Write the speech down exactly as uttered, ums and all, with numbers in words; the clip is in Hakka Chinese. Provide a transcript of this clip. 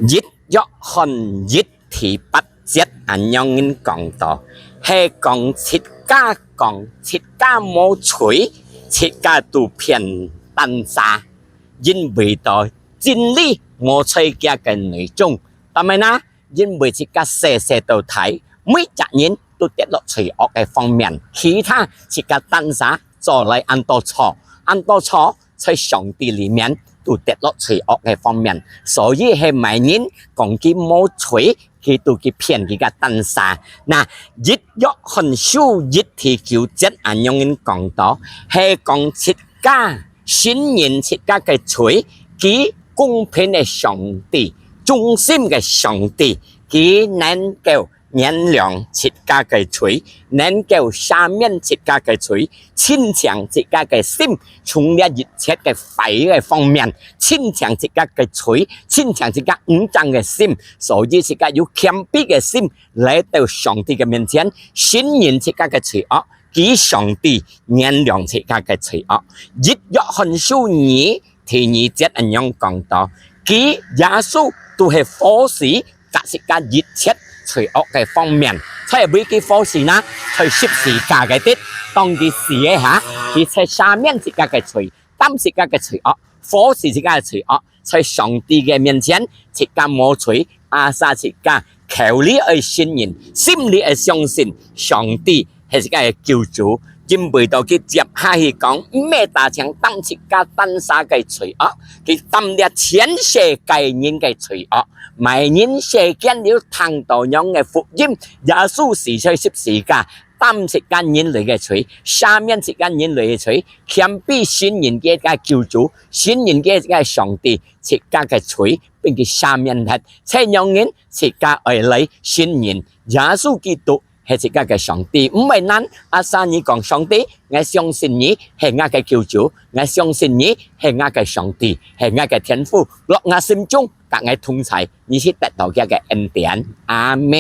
一約翰一第八節恁樣講到，係講自家講自家無罪，自家都騙單儕，因為到真理無在佢个內中。但係呢，因為自家世世到大，每隻人都跌落罪惡个方面，其他自家單儕做來恁多錯，恁多錯，在上帝裡面都跌落罪惡个方面。所以係麼人講佢無罪，佢都去騙佢个單儕。那一約翰書一第九節恁樣講到，係講自家承認自家个罪，佢公平个上帝，忠心个上帝，佢能夠原諒自家个罪，能夠赦免自家个罪，清淨自家个心，從這一切个壞个方面，清淨自家个罪，清淨自家污糟个心。所以自家有謙卑个心來到上帝个面前，承認自家个罪惡，佢上帝原諒自家个罪惡。一約翰書二第二節恁樣講到，佢耶穌都係火死，甲自家一切罪惡个方面。在為佢火死呢，在十字架个地，當佢死个下，佢在赦免自家个罪，擔自家个罪惡，火死自家个罪惡，在上帝个面前，自家無罪，asal自家口裡愛承認，心裡愛相信上帝係自家个救主。因為到佢接下去講，毋係單淨擔自家單儕个罪惡，佢擔這全世界人个罪惡。麼人世間有聽到恁樣个福音，耶穌死在十字架，擔自家人類个罪，赦免自家人類个罪，謙卑承認佢个救主，承認佢个上帝，自家个罪分佢赦免忒。在恁樣人，自家愛來承認耶穌基督係自家个上帝。毋係單asal你講：「上帝，𠊎相信你係𠊎个救主，𠊎相信你係𠊎个上帝，係𠊎个天父，落𠊎心中，甲𠊎同在。」你就得到佢个恩典。阿們。